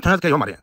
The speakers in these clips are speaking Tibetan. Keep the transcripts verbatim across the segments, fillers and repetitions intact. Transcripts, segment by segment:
ད་ཐོན་ཡག་ག་ཡོད་མ་རེད།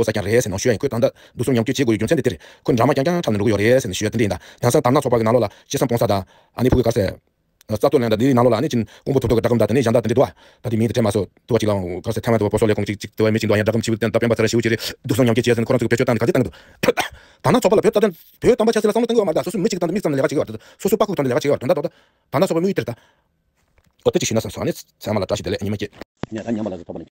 བོ་ས་ཀྱང་རེད་ཟེར་ནང་ཞུ་ཡ་ཡིན། ཁོས་ད་ལྟ་སྡུག་སྲོག་མཉམ་སྐྱེད་བྱེད་དགོས་ཡོད་རྒྱུ་མཚན་དེ་དེ་རེད། ཁོས་འདྲ་མ་རྐྱང་རྐྱང་འཁྲབ་ནས་འགྲོ་གི་ཡོད་རེད་ཟེར་ནས་ཞུ་ཡ་དེ་འདྲ་ཡིན་ད། དེང་སང་དར་ནག་ཚོགས་པ་གི་ནང་ལོགས་ལ་ཅི་བསམ་སྤོང་ས་དང་། ཨ་ནི་ཕྲུ་གུ་ག་རེ་ཟེར། རྩ་གཏོར་ལེན་དང་འདིའི་ནང་ལོགས་ལ་ཨ་ནི་ཅིན་ཀོང་པོ་ཐོབ་ཐོབ་ཀྱི་སྒྲ་སྒམ་དང་དེ་འདྲས་འདུག་ཨ། ད་དེ་མིང་དེ་དྲན་མ་སོང་། དུ་བ་གཅིག་ལའང་ག་རེ་ཟེར། ཐའེ་ཝན་དུ་བ་པོ་སོ་ལས་ཁོང་གཅིག་གཅིག་དུ་བའི་མི་གཅིག་འདུག་ཨ། ཡང་སྒྲ་སྒམ་ཆེ་བོ་བསྟན་ད་དཔེ་འབའ་ཚ་ར་ཞེ་པོ་ཅིག་རེད། སྡུག་སྲོག་མཉམ་སྐྱེད་བྱས་ཟེར་ནས་ཁོ་རང་ཚོ་གི་བེད་སྤྱོད་བཏང་ནས་ག་ཚོད་བཏང་གི་འདུག་ད་ནང་ཚོགས་པ་ལ་བོད་བཏང་བོད་བཏང་པ་ཆགས་ཟེར་ལ་བསམ་བློ་གཏོང་གི་ཡོད་མ་རེད་ད། སོ་སོའི་མི་གཅིག་དང་མི་གཅིག་ཙམ་ལས་ཀ་བྱེད་ཀྱི་ཡོད་རེད། སོ་སོའི་པགས་ཁུག་དོན་དུ་ལས་ཀ་བྱེད་ཀྱི་ཡོད་རེད། དོན་དག་དོན་དག་ད་ནང་ཚོགས་པའི་དམིགས་ཡུལ་དེ་རེད་ད། འོ་དེ་ཅིག་ཞུས་ན་བསམ་སོང་། ཨ་ནི་ཚང་མ་ལ་བཀྲ་ཤིས་བདེ་ལེགས། ཉི་མ་སྐྱིད། ཉ་ད་ཉམས་པ་ལ་ཚོགས་པ་ནས།